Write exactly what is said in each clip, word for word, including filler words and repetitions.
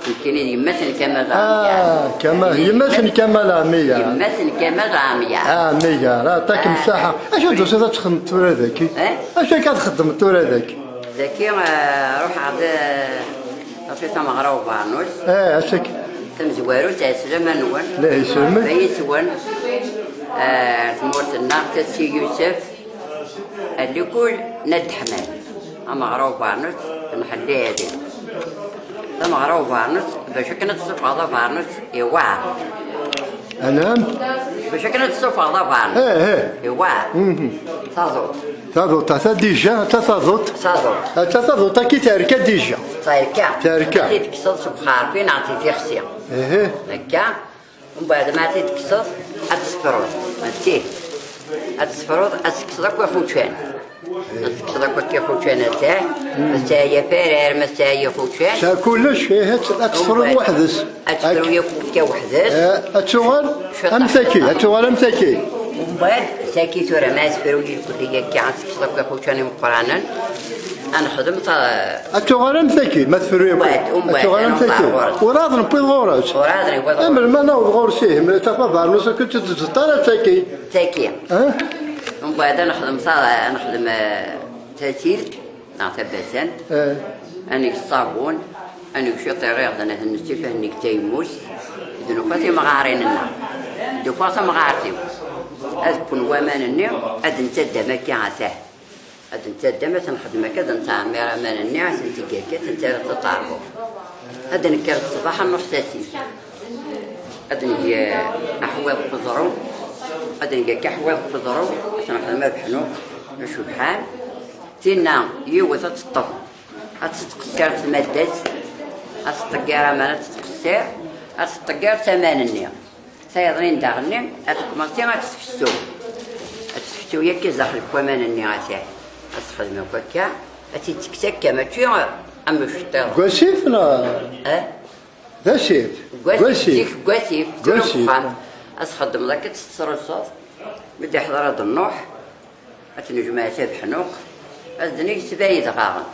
Nekkini d yemma-s n Kamal Ɛemyar. Ah, Kamal, yemma-s n Kamal Ɛemyar. Yemma-s n Kamal Ɛemyar. Ah, Ɛemyar, ah, ṭakem ṣṣaḥa. Acu d-tusiḍ ad txedmeḍ tura daki? Eh? Acu akka txeddmeḍ tura daki? Daki, eh, ruḥeɣ-d, eh, ɣef tameɣra ubarnus. Eh, acu akka? Tamezwarut, ɛeslama-nwen. La, yesselmed. Yeswen. Eh, tmurt-nneɣ, Tasi Yusef. Alikul n At Ḥman. Ameɣra ubarnus, nḥelli hadi. Ameɣra ubarnus, bac akken ad tessufɣeḍ abarnus, iwɛer. Anam? Bac akken ad tessufɣeḍ abarnus, eh, eh, iwɛer. Mhm. Taḍut. Taḍut, ata dija, ata taḍut. Taḍut. Ata taḍut, aki terka dija. Terka. Terka. Ad t-id-tekkseḍ seg uxerfi neɣ si tixsi. Ehe. Akka. Mbeɛd ma t-id-tekkseḍ, ad tessefruḍ. Mačči. Ad tessefruḍ, ad tekkseḍ akk ixučan. Ad tekkseḍ akk akka ixučan, atah. Ma tesɛa afarar, ma tesɛa ixučan. Tesɛa kullec, ih, ad, ad tessefruḍ weḥd-s. Ad tefru yakk akka weḥd-s. Eh, ad tuɣal am tagi, ad tuɣal am tagi. Mbeɛd, tagi tura, ma ad tefru yakk akka, ad tekkseḍ akk ixučan imeqqranen. Ad nexdem ta- Ad tuɣal am tagi, ma tefru yakk. Umbeɛd, umbeɛd, ad tuɣal am tagi. Ur ɛad newwiḍ ɣur-s. Ur ɛad newwiḍ ɣur-s. Amer ma naweḍ ɣur-s, ih, ma tafa barnus akked tettzeṭṭ ara tagi. Tagi. Eh? Umbeɛd ad nexdem ta-, ad nexdem, eh, tasilt, neɣ tabasant. Eh. Ad neg ṣṣabun, ad neg ciṭ iɣiɣden, ad ten-nessif, ad neg taymust. D nufa timɣarin-nneɣ. D nufa tamɣart-iw. Ad wwen waman-nni, ad nttaddam akka atah. Ad nttaddam, ad t-nxeddem akka, ad nettɛemmir aman-nni, ad tent-id-yerka, ad tent-terra d taṭerbubt. Ad d-nekker ṣṣbeḥ, ad nruḥ s asif. Ad neg, eh, aḥwiḍ n uẓru, ad neg akka aḥwiḍ n uẓru, ad t-nxeddem abeḥnuq acebḥan. Tinna, yiwet ad teṭṭef, ad tettqeṣṣir s tmadda-s, ad tettḍeggir aman, ad tettqeṣṣir, ad tettḍeggir s aman-nni. Tayeḍnin daɣen-nni, ad tkumaṣi ad tefsu. Ad tefsu yakk i zdaxel n waman-nni, atah. Ad texdem akk akka, ad tt-id-tekkes akka, mačči am uceṭṭiḍ. Deg wasif neɣ? Eh? D asif. Deg wasif, zik deg wasif, tura deg uxxam. Ad txeddmeḍ akka, ad tettrusuḍ. Mi d-iḥḍer ad nruḥ, ad t-nejmeɛ s abeḥnuq, ad d-neg sba yedɣaɣen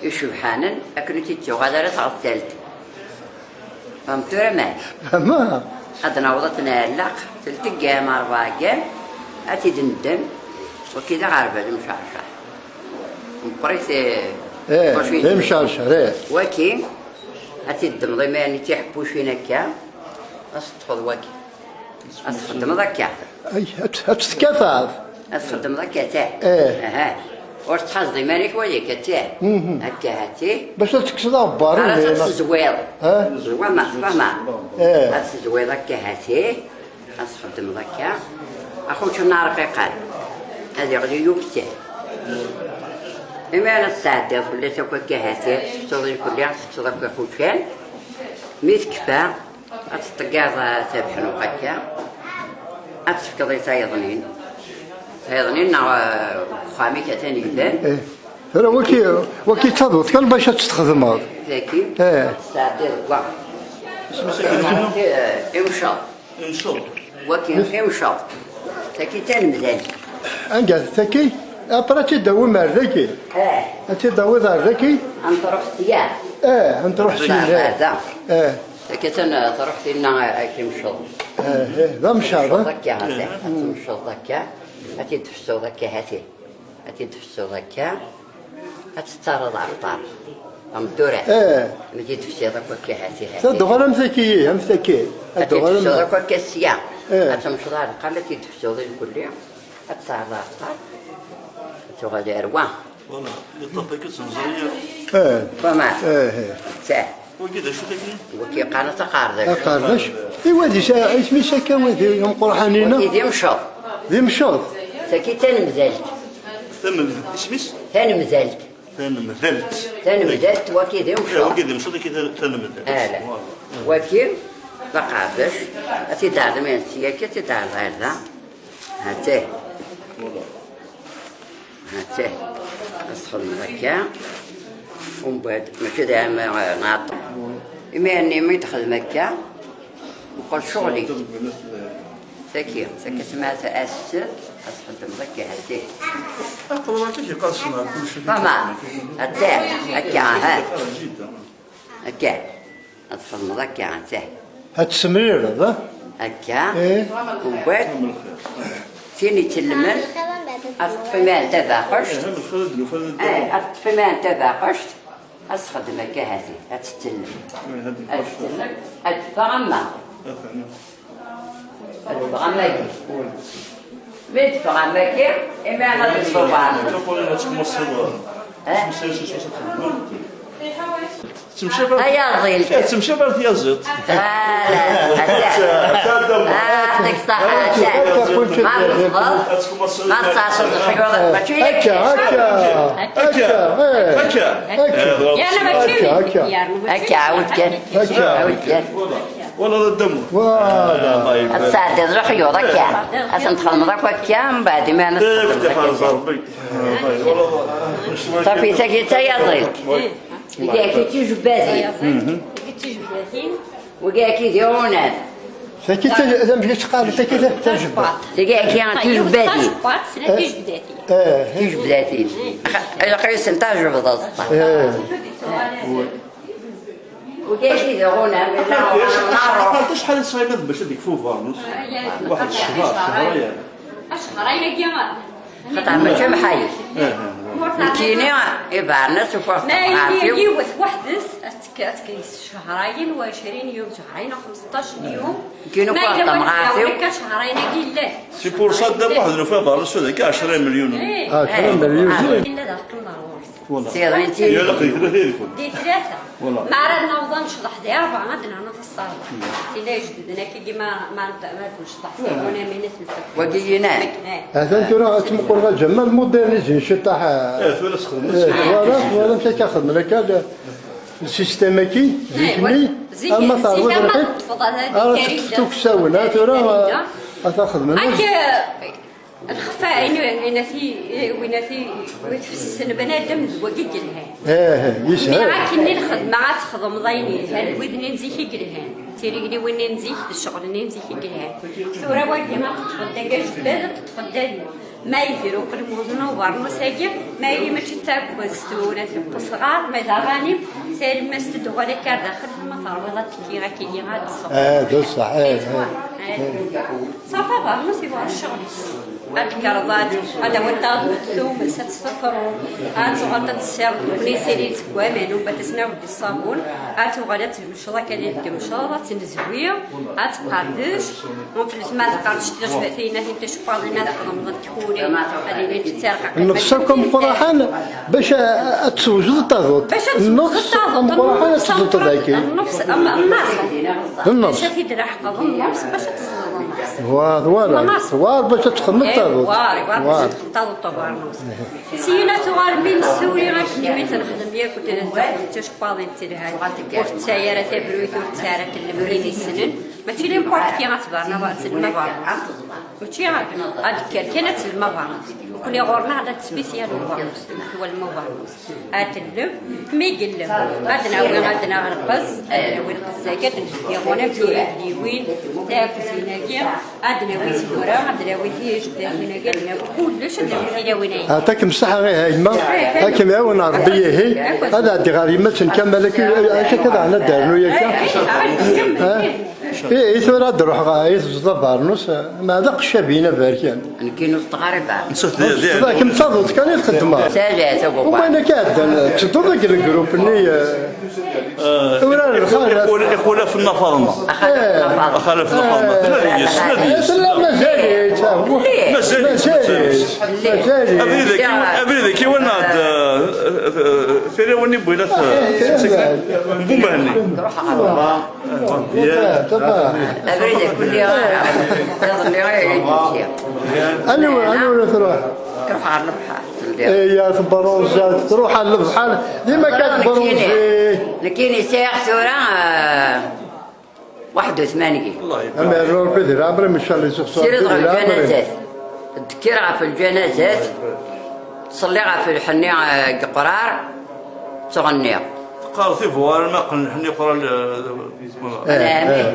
icebḥanen, akken ur t-id-tuɣal ara tɣessalt. Fhem tura, ma? Fehmeɣ. Ad naweḍ ad t-nɛelleq, telt ggam, rebɛa ggam, ad t-id-neddem, waki d aɣerbal imcercer. Meqqrit, eh, eh, d imcercer, eh. Waki, ad t-id-ddmeḍ imir-nni d tiḥebbucin akka, ad s-teṭṭfeḍ waki. Ad txeddmeḍ akka. Ay, ad, ad tekkateḍ. Ad txeddmeḍ akka, ta. Eh. Aha. Ur tettḥazeḍ iman-ik wala akka, ta. Mhm. Akka, ha-tt-i. Bac ad tekkseḍ aɣebbar. Ara ad tezwiḍ. Ha? Tezwiḍ neɣ tfehmeḍ? Eh. Ad tezwiḍ akka, ha-tt-i. Ad txeddmeḍ akka. Axucc n rqiqan. Ad iɣli yuktal. Imi ara tesɛeddiḍ fell-as akk akka, ha-tt-i. Ad tefsuḍ irkelli, ad tefsuḍ akk ixuccan. Mi tekfa, ad teṭṭeggiḍ, eh, tabeḥnuq akka, ad tefkeḍ i tayeḍnin. Tayeḍnin neɣ, eh, uxxam-ik atan yellan. Eh. Tura waki, waki d taḍuṭ kan bac ad tt-txedmeḍ. Dagi, eh, tesɛeddiḍ wa. Isem-is akken? Eh, imceḍ. Imceḍ. Waki imceḍ. Taki tanemdalt. Anga taki? Après ad tt-id-tawim ar dagi? Eh. Ad tt-id-tawiḍ ar dagi? Ad n-truḥ sya. Eh, ad n-truḥ sya. Ar da. Eh. Akka atan, eh, truḥ tinna, eh, ak imceḍ. Eh, eh, d amceḍ, eh? Akka, ha-t-i. Ad temceḍ akka, ad t-id-tefsuḍ akka, ha-t-i. Ad t-id-tefsuḍ akka, ad tettarraḍ ɣer ṭṭar. Am tura. Eh. Mi t-id-tefsiḍ akk akka, ha-t-i, ha-t-i. Ad d-tuɣal am tagi, am tagi. Ad d-tuɣal am- Ad t-id-tefsuḍ akk akka sya. Eh. Ad temceḍ ɣer lqam, ad t-id-tefsuḍ irkelli. Ad tesɛerḍ ɣer ṭṭar, ad tuɣal ar wa. Voilà, yeṭṭef akka ttmeẓriya. Eh. Fama. Eh, eh. Sah. Wagi d acu dagi? Wagi qqaren-as aqerdac. Aqerdac? Iwa d isa-, isem-is akka wagi, umqurḥan-ina? Wagi d imceḍ. D imceḍ? Tagi d tanemdalt. Tanem-, isem-is? Tanemdalt. Tanemdalt. Tanemdalt, wagi d imceḍ. Eh, wagi d imceḍ, wagi d tanemdalt. Ala. Voilà. Wagi d aqerdac. Ad t-id-tɛeddim sya akka, ad t-id-tɛeddim ar da. Ha-t-ah. Voilà. Ha-t-ah. Ad txedmeḍ akka. Umbeɛd, mačči d aɛma, eh, nɛeṭṭel. Imir-nni mi d-xedm akka, meqqel ccɣel-ik. Tagi, tagi smaɛt ass, ad txedmeḍ akka, ha-t-ah. Aqerru-agi yeqqers ɣer kulci. Fama, ha-t-ah, akka, ha. Jidda. Akka. Ad txedmeḍ akka, ata. Ad tessemrireḍ, ha? Akka. Eh. Ugaṭ. Tin itellmen, ad teṭṭef imir tabaqect. Eh, ad teṭṭef imir tabaqect. Ad texdem akka, hati, ad tettellem. Ad tettellem, ad teffeɣ amma. Ad teffeɣ amma-agi. Mi d-teffeɣ amma-agi, imi ara d-tṣubar. Eh? Ay aẓil. Temcabal tyaziḍt. Ah, la, la, la. Ah, deg ṣṣeḥ, la. Ma tebɣeḍ, ma tesɛiḍ lexyuḍ, mačči akka. Akka, akka, akka, akka, eh. Akka. Akka. Akka, akka. Akka, ɛawed kan. Akka. Ɛawed kan. Wala d ddem. Wala. Ad tesɛeddiḍ lexyuḍ, akka. Ad ten-txedmeḍ akk akka, mbeɛd imi ara s-txedmeḍ akka. Ṣafi, tagi d tayaẓilt. Deg-i tijebbatin. Deg-i tijebbatin. Wigi-agi d iɣunan. Taki d taj-, d amek i tt-qqaren, taki d tajebbat. Tigi-agi d tajebbatin. Tajebbat, sla tijebbatin. Eh, eh. Tijebbatin. Ilaq-asen tajebbaḍt. Eh. Wigi-agi d iɣunan. Acḥal, acḥal, acḥal i tesɛiḍ bac ad yekfu ubernus? Waḥed ccehṛ, ccehṛ-aya. Acḥal ayagi? Xaṭer mačči mḥayek. Nekkini, ibernas ufiɣ-t ɣef-iw. Ma yiwet weḥd-s, ad tekk-, ad tekk-, cehrayen u ɛecrin yum, cehrayen u xemseṭṭac n yum. Nekkini ufiɣ-t ɣef-iw. Ma yella waḥed ɣef-iw. Akka cehrayen-agi llan. C'est pour ça, dda Muḥend nufa bernas tura akka ɛecra imelyunen. Eh. Ah, ɛecra imelyunen. Yella d aqqen ɣer ɣur-s. Voilà. Tiḍ n tili. Yal aqdi tlata yid-kun. Di tlata. Voilà. Ma ara naweḍ ad necḍeḥ di ṛebɛa, ad nernu taṣṣarḍa. Tina ijdiden akkagi ma, ma, ma d-necḍeḥ s tɣunamin ad ten-nfak. Wagi yinan. Eh. Atan tura ad tmuqleḍ a Ǧamal, modernisin ciṭaḥ. Eh, tura sxedmen. Eh, twalaḍ, twalaḍ amek akka xedmen akka, le, le système-agi, eh, zik-nni, zik, ama zik terwiḍ ama lḥiḍ, teṭṭfeḍ, ara teṭṭfeḍ uksawen, ha, tura, ad t-xedmen. Akka, Lxef-a, ayen, ayen ati, win ati, win tḥessen bnadem d wagi i yelhan. Eh, eh, yeshel. Mi akken i lxedma ad txedmeḍ ayen yelhan, d wid-nni n zik i yelhan. D tirigliwin-nni n zik, d ccɣel-nni n zik i yelhan. Tura wagi ma teṭṭfeḍ-d agajebbad, teṭṭfeḍ-d agi. Ma iger uqelmun n ubernus-agi, ma yili mačči d taggest tura, tewweṣ ɣer, ma d aɣanim, talemmast d-tuɣal akka ar daxel, ma terwiḍ ad tekki, ad k-igi, ad d-tṣebbreḍ. Eh, d ṣṣeḥ, eh, eh. Ṣafi, abernus iwɛer ccɣel-is. Ad d-tekkreḍ, ad, ad d-tawiḍ taḍuṭ tumes, ad tt-tefruḍ, ad tuɣaleḍ ad tessireḍ deg unisili seg waman, umbeɛd ad s-naweḍ di ṣṣabun, ad tuɣal ad tgemceḍ akka di tgemceḍ, ad tt-nezwi, ad tqerdec, en plus ma tqerdec tijbatin, ad tin tacewwaḍin ad txedmeḍ ad tkuri, ad ilint ttarqaqent. Nefs akk ameqqraḥan bac a, ad tewjed taḍuṭ. Bac ad tewjed taḍuṭ. Nefs ameqqraḥan ad tewjed dagi. Nefs, am, am, D nneṣ. Bac ad t-id-leḥqeḍ nneṣ, bac ad tezdeḍ nneṣ. Wa, d war, war bac ad txedmeḍ taḍuṭ. War, war bac ad txedmeḍ taḍuṭ n ubernus. Syin ad tuɣalem i nessuli akken imi t-nexdem yakk, d tacekwaḍin telhan. Ur tettaɣ ara tabruyt, ur tettaɣ ara tellem win issnen. Mačči n'importe qui ad tberna, ad tellem abernus. Mačči ad, ad d-tekker kan ad tellem abernus. Nekkni ɣur-neɣ d spécial ubernus, twalem ubernus. Ad tellem, mi yellem, ad nawi, ad naɣ lqez, ad nawi lqez-agi, ad nehdi ɣur-neɣ tirigliwin, takuzin-agi, ad nawi tgura, ad nawi tijebbatin-agi, ad nawi kullec, ad nawi tilawin-agi. Ɛṭakem ṣṣeḥḥa, ih a yemma, ad kem-iɛawen Ṛebbi ihi, ad ɛeddiɣ ɣer yemma-tsen Kamal, acu akka daɣen ad d-rnu akka? Ha? Ihi tura ad d-ruḥeɣ, i tezdeḍ abernus, ma d aqeccab-in aberkan. Nekkini ur teṭṭeɣ ara ibeɛɛed. Nettat d, d, d, kemm d taḍuṭ kan i txeddmeḍ. Salat, a baba. Umayen akka ɛeddan, tettedduḍ deg legrup-nni, eh, ur ara lxir. Ixula-, ixulaf n Nna Faḍma. Axalaf n Nna Faḍma. Axalaf n Nna Faḍma. Tella deg-s, tella deg-s. Tella mazal-itt. Mazal-itt, mazal-itt. Mazal-itt. Abrid-agi, abrid-agi wanaɣ-d, eh, eh, eh, tilawin i wwilat, eh, n Bumehni. Abrid kulli, ah, iḍelli ay d-yekki. Anwa, anwa ara truḥ? Truḥ ɣer lebḥer, teldi. Iya, tebronzi, truḥ ɣer lebḥer, dima kan tebronzi. Nekkini sɛiɣ tura, ah, waḥed u tmanyin. Amer Ṛebbi di leɛmer-im, ncallah, yessexṣer. Siriḍ ɣef lǧanazat. Ddkir ɣef lǧanazat. Ṣelliɣ ɣef lḥenni, ah, deg uqrar. Ttɣenniɣ. Teqqar tibuɣar ma qqen lḥenni uqrar. Eh, eh.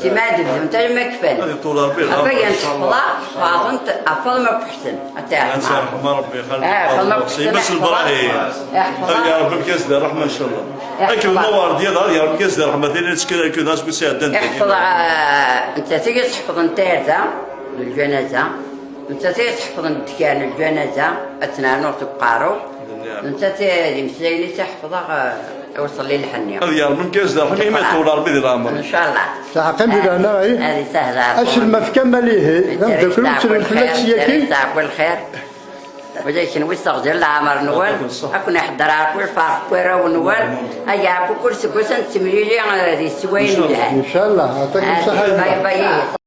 Sima ad bdunt arma kfan. Ad iṭul Rebbi. Ɣef wayen tḥefḍeɣ, xeḍent ɣef Faḍma Buḥsen. Ad tt-iṛḥem Ṛebbi. Ṛebbi, xaled. Ah, Faḍma Buḥsen, imas iḥfeḍ-aɣ. Lbarah. Iḥfeḍ-aɣ. Ya Ṛebbi, fk-as di ṛṛeḥma, ncallah. Akken ma werdiya, ya Ṛebbi, fk-as di ṛṛeḥma, tili tettkel akken aseggas iɛeddan. Iḥfeḍ-aɣ, ah, nettat i iseḥfḍen tarda, lǧanaza. Nettat i iseḥfḍen ddkar n lǧanaza, ad tt-nernuɣ deg uqerru. Nettat i d imeslayen i tt-iḥfeḍ-aɣ, eh, i uṣelli lḥenni. Ad yernu lgaz d aḥem imi iṭul Ṛebbi di leɛmer. Ncallah. Saḥa, qqim di lehna, ay. Ad isahel Ṛebbi. Aselmad Kamal ihi, d ameddakel ur ttren fell-as yagi. Yeɛqu lxir. Ula d kenwi sseɣzir leɛmer-nwen. Ad ken-iḥedder Ṛebbi, lferḥ n warraw-nwen. Ad yeɛqu kul seg wass ad nettemlili, eh, di teswayin yelhan. Ncallah, ɛṭik ṣṣeḥḥa. Bay bay.